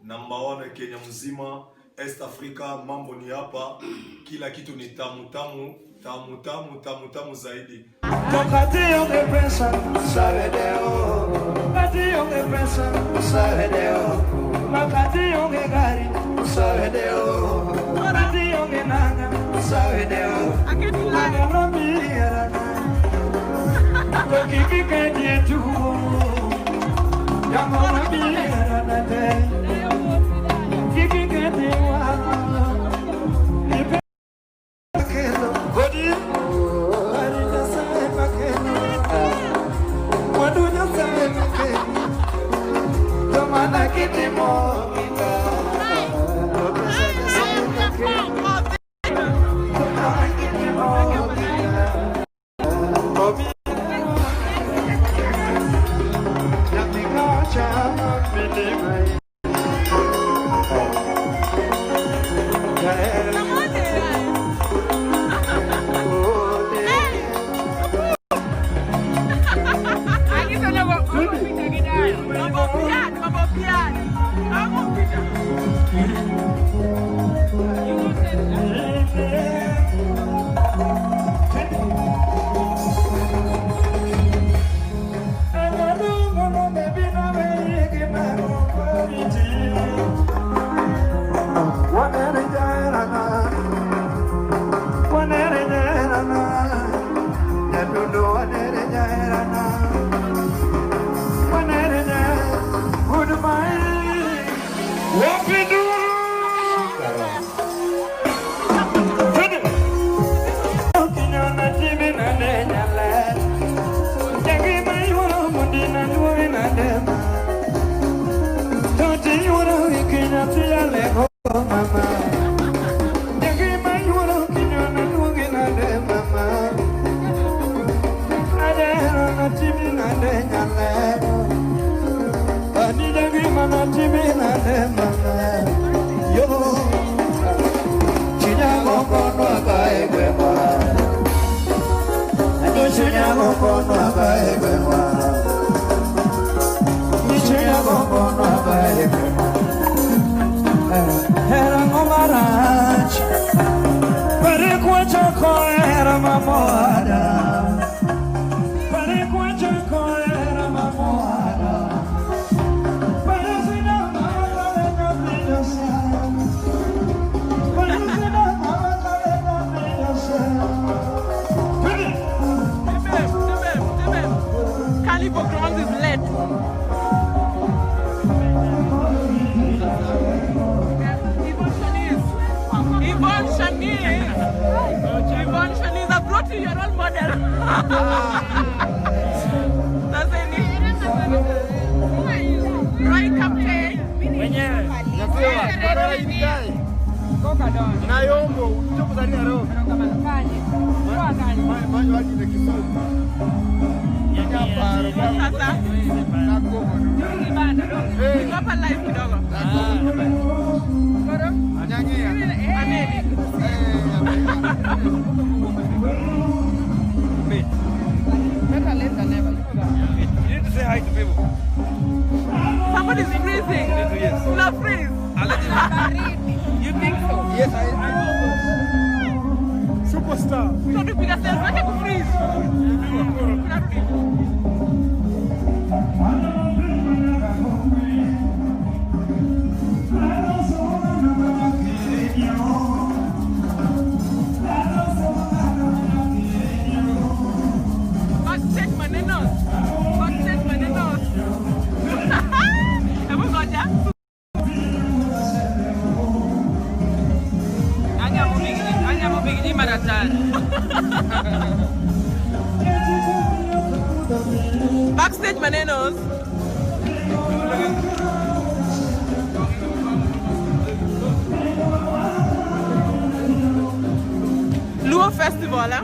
Namba 1 Kenya mzima, East Africa, mambo ni hapa, kila kitu ni tamu tamu tamu tamu tamu tamu zaidi. Backstage manenos. Luo Festival, eh?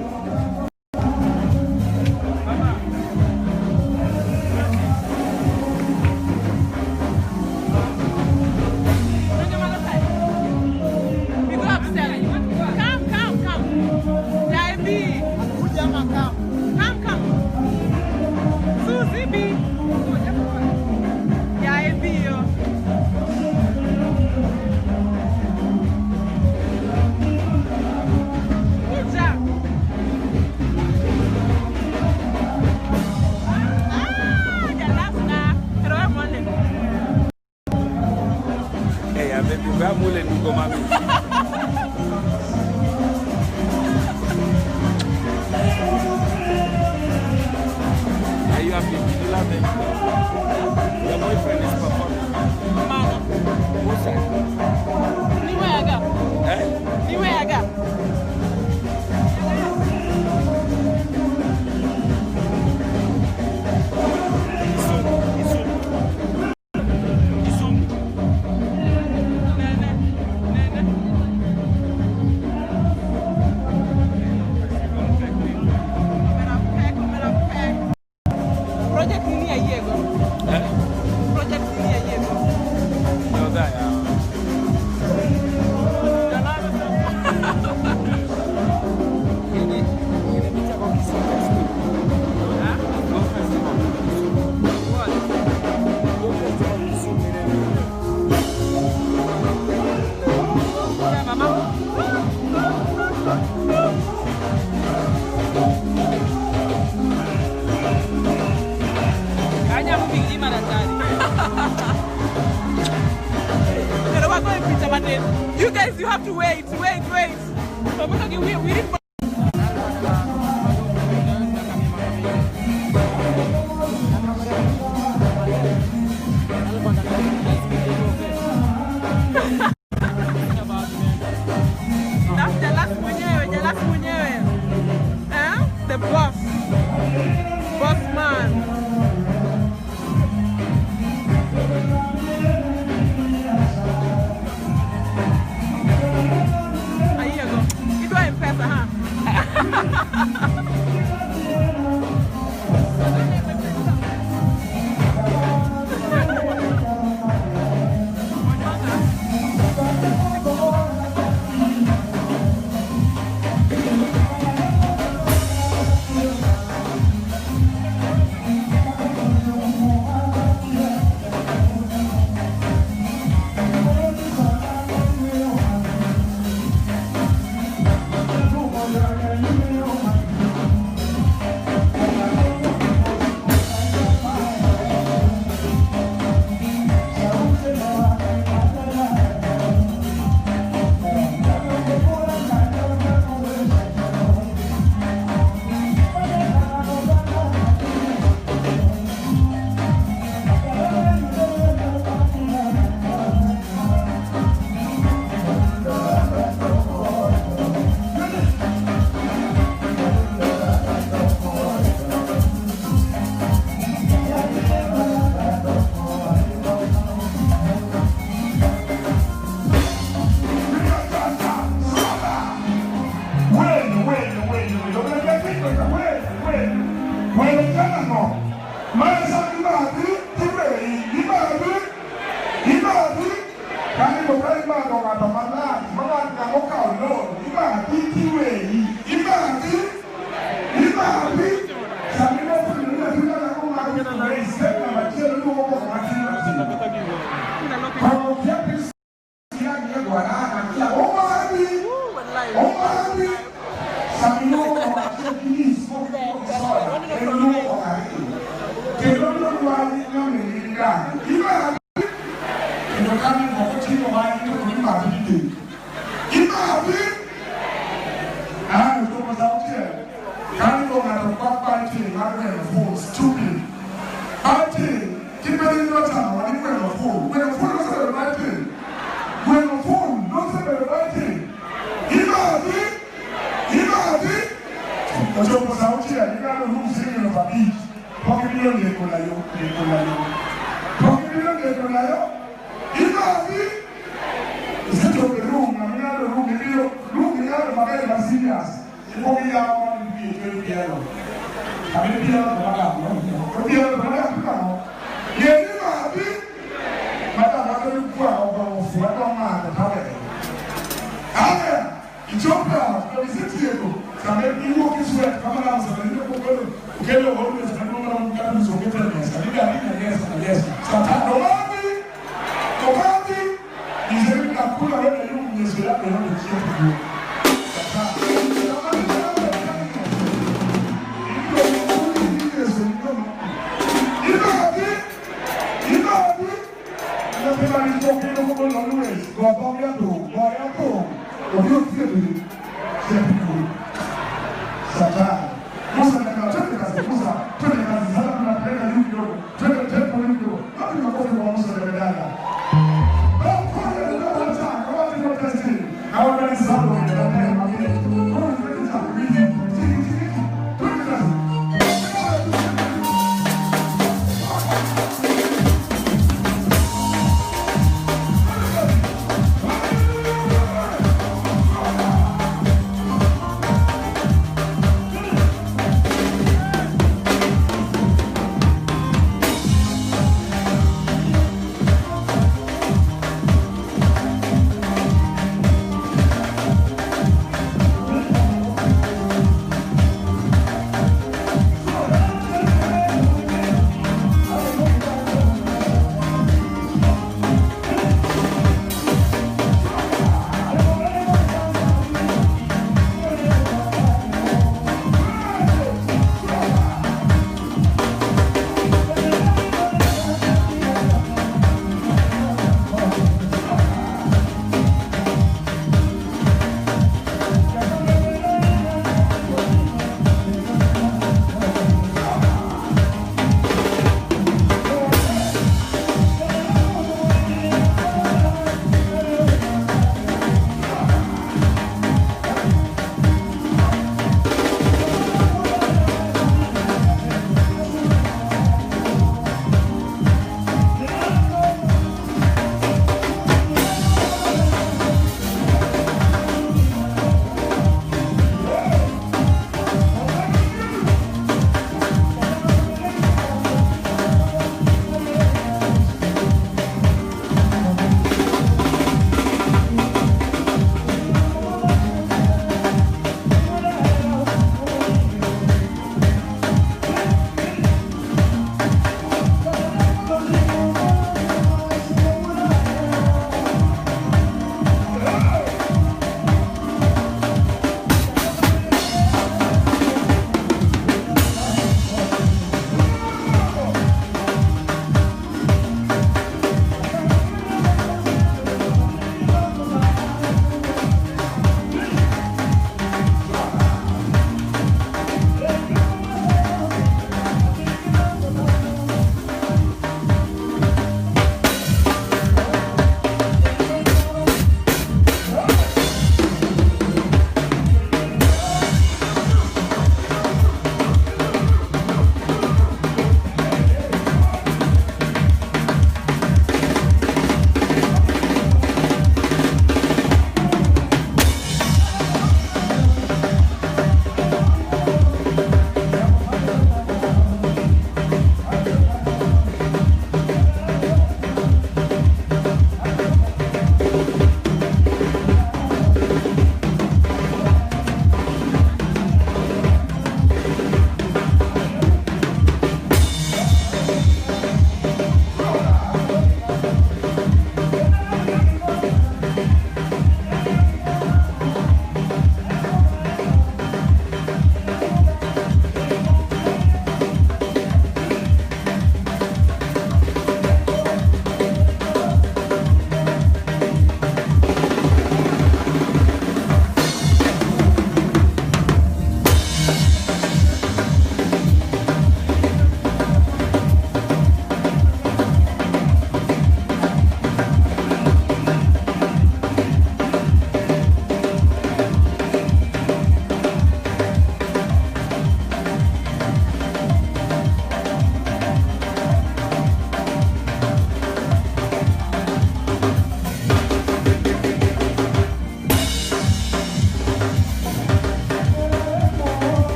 Susie B. Yeah, I be. Baby, amule dugo mami. Are you happy? Did you love them? Your boyfriend is performing. Mama. Who's that? Niweaga. Eh? Niweaga. Isumu. Isumu. Isumu. Nene. Nene. Omera pek, omera pek. Project nini ayiego? Eh? Project nini ayiego? You're there. Gini picha kwa Kisumu Festival. Huh? Go festival. What? Go festival Kisumu. Yeah, mama. Kanya moving ima daktari. Pero wako picha matin. You guys, you have to wait, wait, wait. Pamoja we didn't. That's Jalas mwenyewe, Jalas mwenyewe. Eh? The boss. Boss man. Ayiego. Idwa M-Pesa, huh?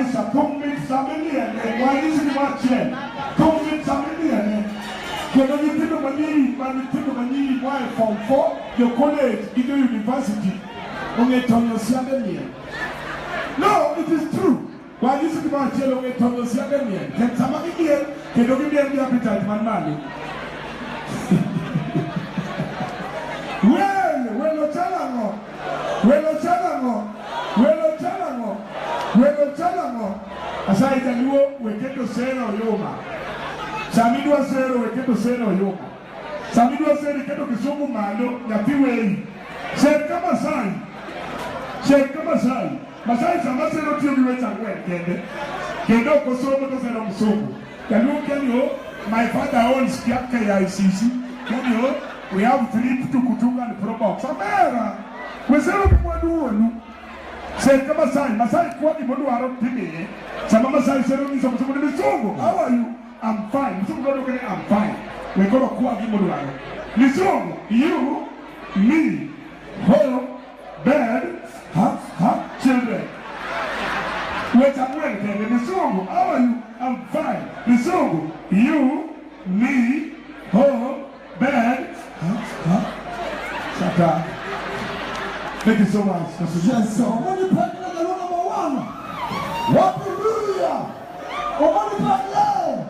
maisha, thum mit sama imiele, wanyisi gimoro achiel. Thum mit sama imiele. Kendo nyithindo manyiri, ma nyithindo manyiri moa e form 4, jo college gi jo university ong'e tonyo siande miel. No, it is true. Wanyisi gimoro achiel, ong'e tonyo siande miel. Kendo sama gimiel, kendo gimiel gi appetite man malo. Well, welo chalo ang'o? Welo chalo ang'o? Welo chalo ang'o? Welo chalo ang'o? Asayi jaluo, we keto sero oyuma. Sama idwa sero, we keto sero oyuma. Sama idwa sero, iketo kisungu malo, nyathi weyi. Ser ka Masai. Ser ka Masai. Masai sama sero tiyo gi weche ang'wen kende. Kendo ok osomo to sero msungu. Jaluo kia ni o, my father owns KICC. Kia ni o, we have three tukutuku and Probox. Amera! Wesero gi mwandu wuonu. Ser ka Masai. Masai kwa gimodwaro timiye. Sama Masai sero nyiso msungu ni misungu. How are you? I'm fine. Msungu dwaro ni I'm fine. We koro kwa gimodwaro. Misungu, you, me, home, bed, ha, ha, children. Weche ang'wen kende. Misungu, how are you? I'm fine. Misungu, you, me, home, bed, ha, ha. Shaka. Thank you so much. Yes, sir. Omoni Pekle, the number one. Wapi Luya. Omoni Pekle.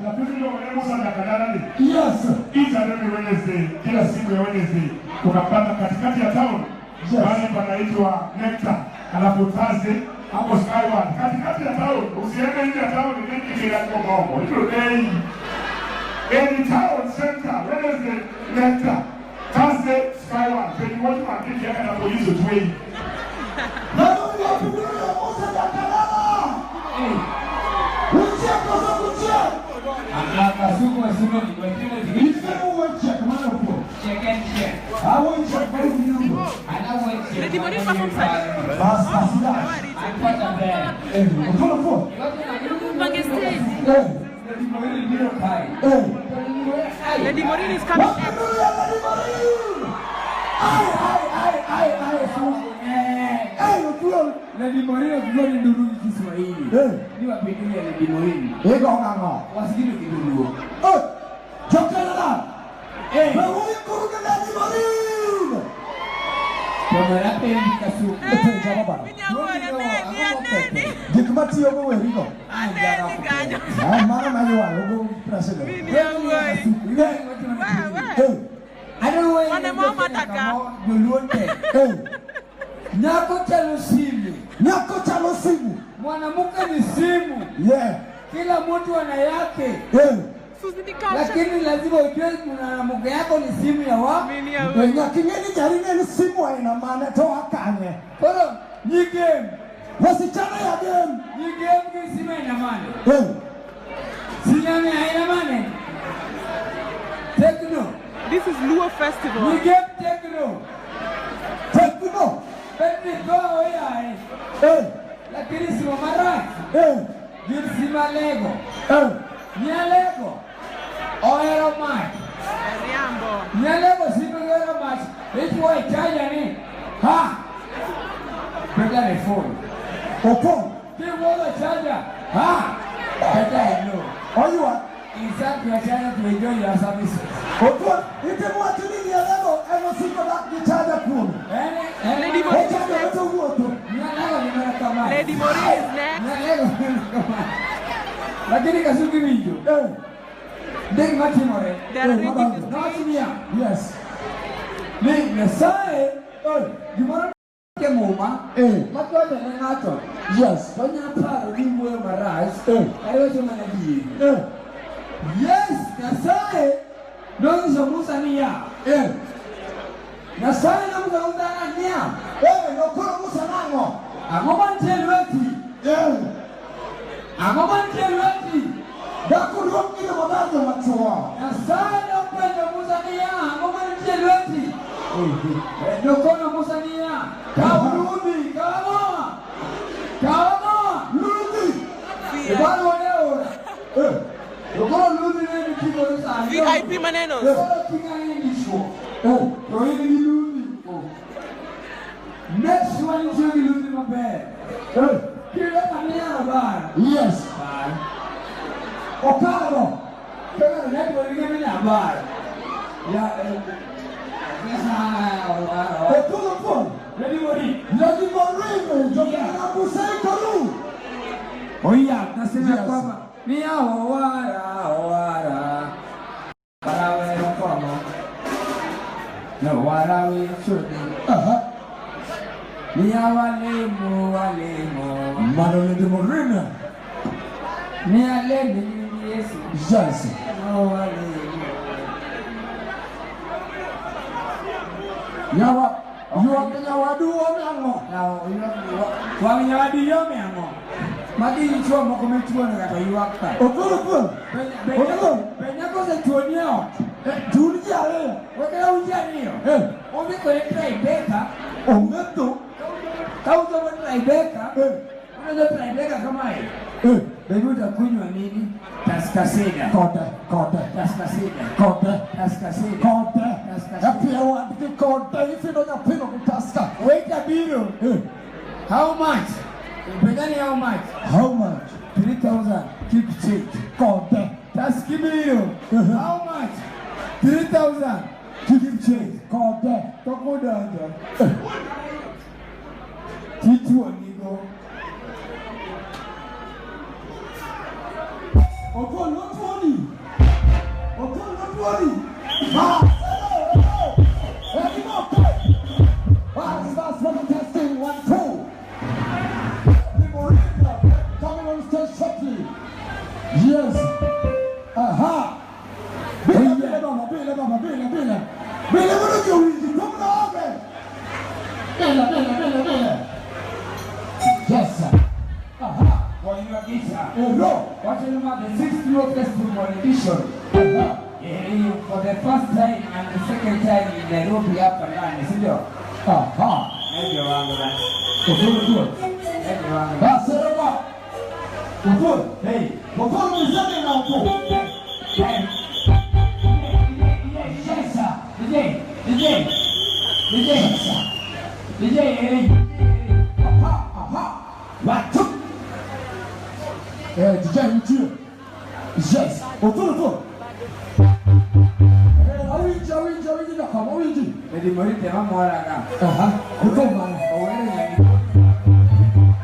Lakini ndio Musa Jakadala ni. Yes. Each and every Wednesday, kila siku ya Wednesday unapata katikati ya town. Yes. Mahali panaitwa Nectar. Alafu Thursday hapo Skyward. Katikati ya town, usiende nje ya town ni kila kongo. Ito day. In town center, Wednesday Nectar. Thursday Skyward. Kwenye watu wakiki yaka na polisi twei. Nairobi Wapi Luya, Musa Jakadala. Uchiek koso kuchiek. Kasuku wasema ni Isemu wechiek mano kuo. Awo chiek mar nyundo. Lady Maureen perform sani. Bas bas dash. Eh, otono kuo. Pange stage. Eh, eh. Lady Maureen is coming Wapi next. Luya, Lady Maureen. Ai, ai, ai, ai, ai. Eh, otuo. Lady Maureen akijua ni nduru Kiswahili. Eh. Ni wapinduzi ya Lady Maureen. Ego ng'ang'o. Wasikilize Kiduruo. Eh, Jokelala. Eh. Wewe kuruka Lady Maureen. Tomerape Kasuku. Penja baba. Aneni, aneni. Gik matiyogo werigo. Aneni kanyo. Ah, mano maywayo go president. Mini awuoyi. We, we. Eh, Wane mama taka. Joluo te. eh. Nyako chalo simu. Nyako chalo simu. Mwanamke ni simu. Yeah. Kila mtu ana yake. Eh. Suzy ni kasha. Lakini lazima ujue mwanamke yako ni simu ya wa. Mini Eh, awuoyi. nyaka ing'e ni jari ne en simu aina mane to wakanye. Koro nyigem. Wasichana ya game. Nyigem gi simu aina mane? Eh. Sinyame aina mane? Tekno. This is Luo Festival. Nyigem Tekno. Tekno. Betri go yae. Eh. Lakini simu marach. Eh. Gin sima lego. Eh. Nyalego. Ohero mach. Riambo. Nyalego simu ohero mach. Ichwo e chaja ni. Ha! Better a phone. Opon. Kiwuodho chaja. Ha! Better a no. Oywa. Insert your charger to enjoy your services. Opon. Itemo wacho ni nyalego en osiko dak gi chaja kuome. Lady Maureen is Ochajo next. to wuotho. Nyalego ni mana kamae. Lady Maureen is next. Nyalego ni mana kamae. Lakini Kasuku winjo. Eh. Ndek matimore. They are arranging the Nowacho stage. niya. Yes. Ni Nyasaye Eh. gimoro e muma Eh. ma kiwacho ne ng'ato Yes. to nya paro ni wuoyo marach Eh. kata iwacho mana adieri. Eh. Yes, Nyasaye nonyiso Musa niya. Eh. Nyasaye nonyiso Musa niya. Eh, nokoro Musa nang'o? Ang'o mantie e lweti? Eh. Ang'o mantie e lweti? Dhako duong' gi joma dhako joma chuo. Nyasaye nopenjo Musa niya, ang'o mantie e lweti? Nokono Musa niya, kaw ludhi, kaw ang'o? Kaw ang'o? Ludhi. Ibaro ne aora. Eh. To koro ludhi ne niting'ore sani. VIP manenos. Koro ting'a ni dichuo. Eh. To in gi ludhi. Make sure ni tiyo gi ludhi maber. Eh. Kiyudo kama inyalo bar. Yes. Bar. Okalo. Kaka network ni bar. Ya Otulo po. Ready Mori. Lady Moreno, Jokana Busei Karu. Oya, nasema Yes. kwamba ni owara owara. Barawe komo. No warawe chudi. Aha. Ni awalemo walemo. Mano Lady Moreno. Ni alemi Yesu. Yes. No walemo. Yawa, yuak nyawadu onang'o. Wang' nyawadu yome ang'o? Magi dichuo moko michuono kata ywak ka. Otulo po. Otulo. Be nyako osechuoni e ot? Chun ji ariyo. Wekera un ji ariyo. Eh. Udhi kode Tribeca. Ong'eto. Ka uchopo Tribeca, Eh. unaweza Tribeca kamae. Eh. Bebi utakunywa nini? Tusker Cider. Kode, kode, Tusker Cider. kode. Tusker Cider. Kode. Tusker Nyathi wadgi kode. Ifido nyathino gi Tusker. Waiter biro. Eh. How much? Penjani how much? How much? 3,000. Keep change. Kode. Tusker biro. How much? 3,000. Keep change. Kode. Pok odonjo. Tichuonigo. Okol notuoni. Okol notuoni. Bas. Ready, go. Bas, bas, one testing, 1, 2. The Moringa coming on stage shortly. Yes. Aha. Bila, bila, mama, bila, mama, bila, bila. Bila, what are you doing? Come on, bila, bila, bila, bila. Yes, sir. Aha. Waiwagisha. Ero. Wachema the sixth Luo Festival edition. Aha. Eh, for the first time and the second time in Nairobi hapa ndani, si ndio? Aha. Ndio wangu basi. Okol, okol. Ndio wangu. Bas, Roma. Okol. Hey. Okol mizani na okol. Hey. Yes, sir. DJ, DJ, DJ, DJ, hey. Aha, aha. 1, 2. Eh, DJ nitie. Yes. Okol, okol. Eh, awinji, awinji, awinji jakam, awinji. Lady Mori tema mora ka. Aha. Okol mana. Owere nyani.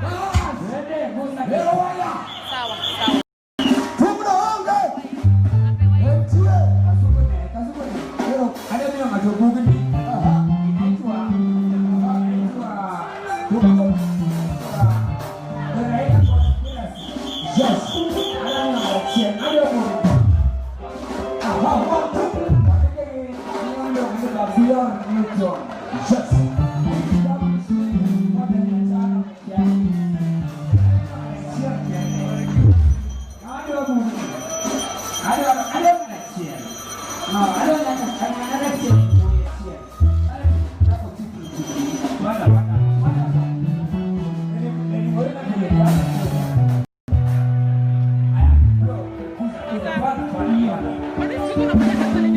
Bas. Wende, Musa. Ero waya. Sawa, sawa. Tumna onge. Entie. Kasuko ne, kasuko ne. Ero. Ada miyo ng'ato bugni. Aha. Inaitwa inaitwa The Raila Conspiracy. Yes. Ada miyo ng'ato achiel, adwa mondo Aha, 1, 2. wapige gi nying miluongo ni Bjorn Newton. Yes. Kwani siku unafanya kazi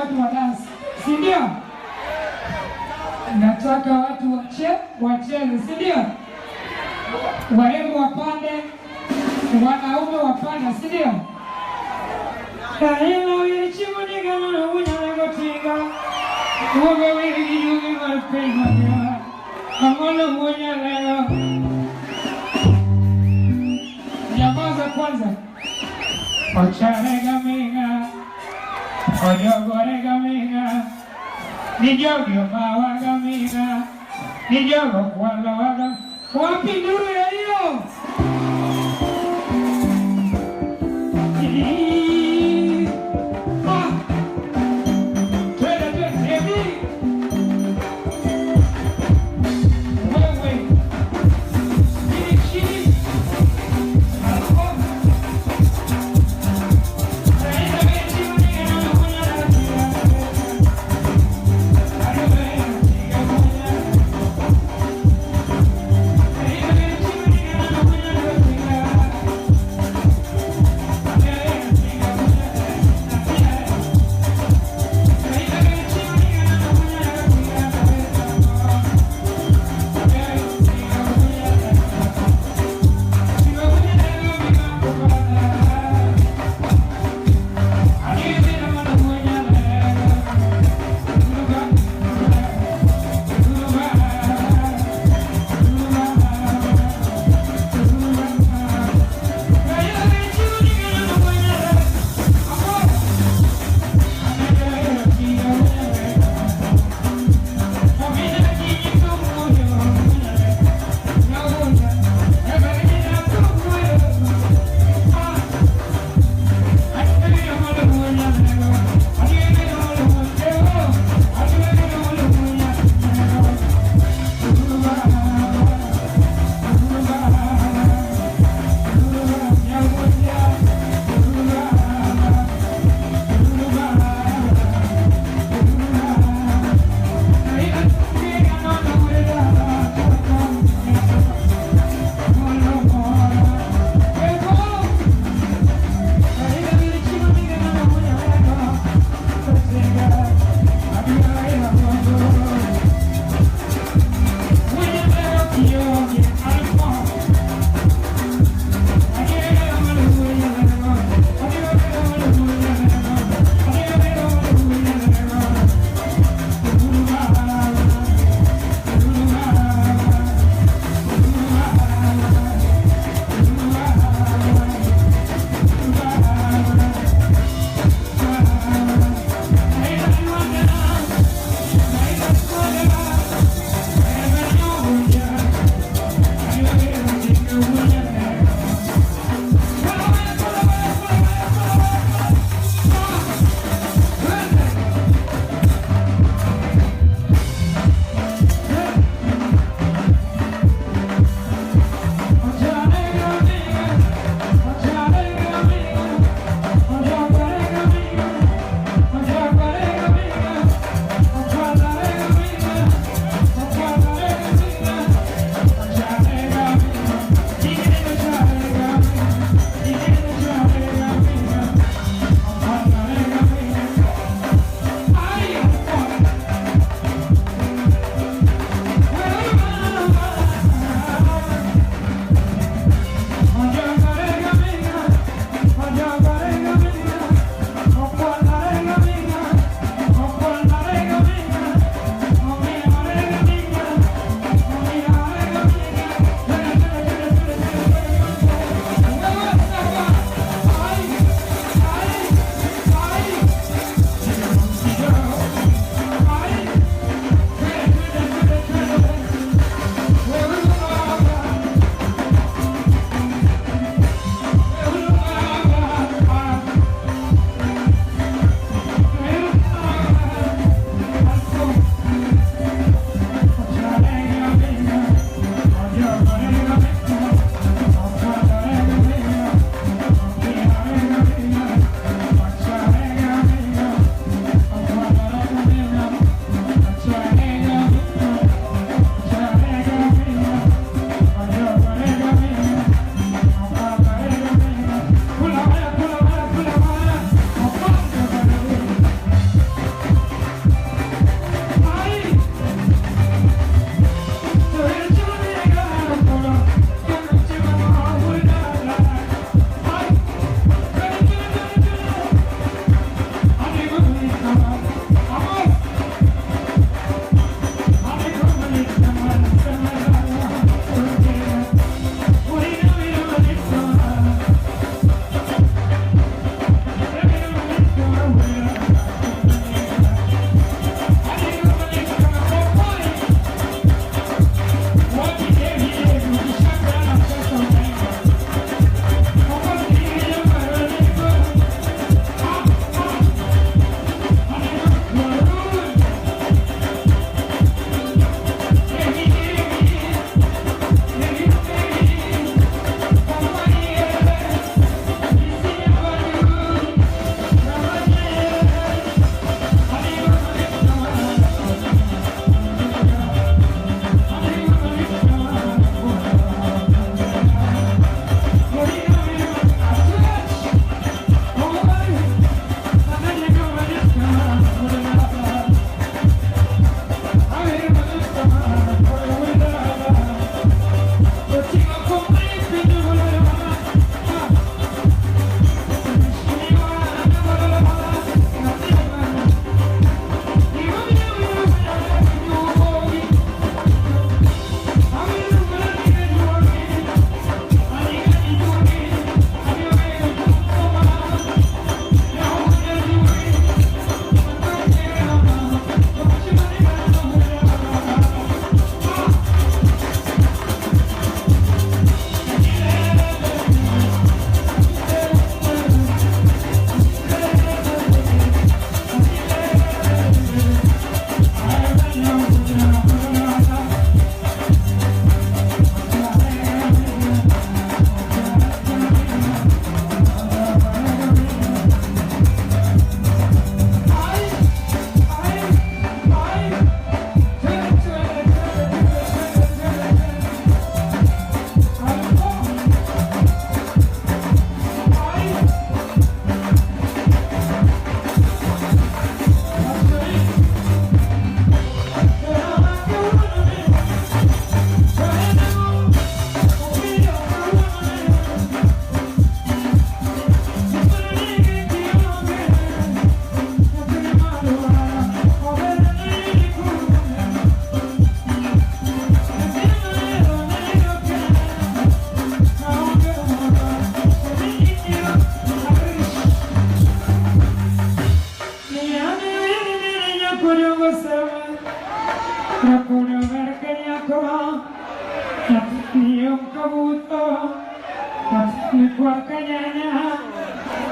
watu wa dance, si ndio? Nataka watu wacheze, si ndio? Warembo wapande, wanaume wapande, si ndio? Nyamaza kwanza. Ocharega minga, ojogorega minga, nijogo mawaga minga, nijogo kwala waga. Wapi nduru ya hiyo? Ah! Twende, twende, hivi. Wewe. Chini, chini. Hapo.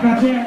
Thank you.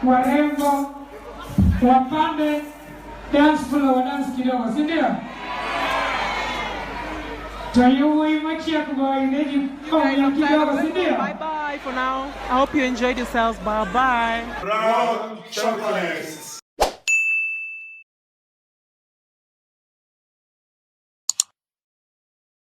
Warembo wapande dance floor, dance kidogo, si ndio? To yawuoyi machiek go ineji kidogo, si ndio? Bye bye for now. I hope you enjoyed yourselves. Bye bye. Brown chocolates.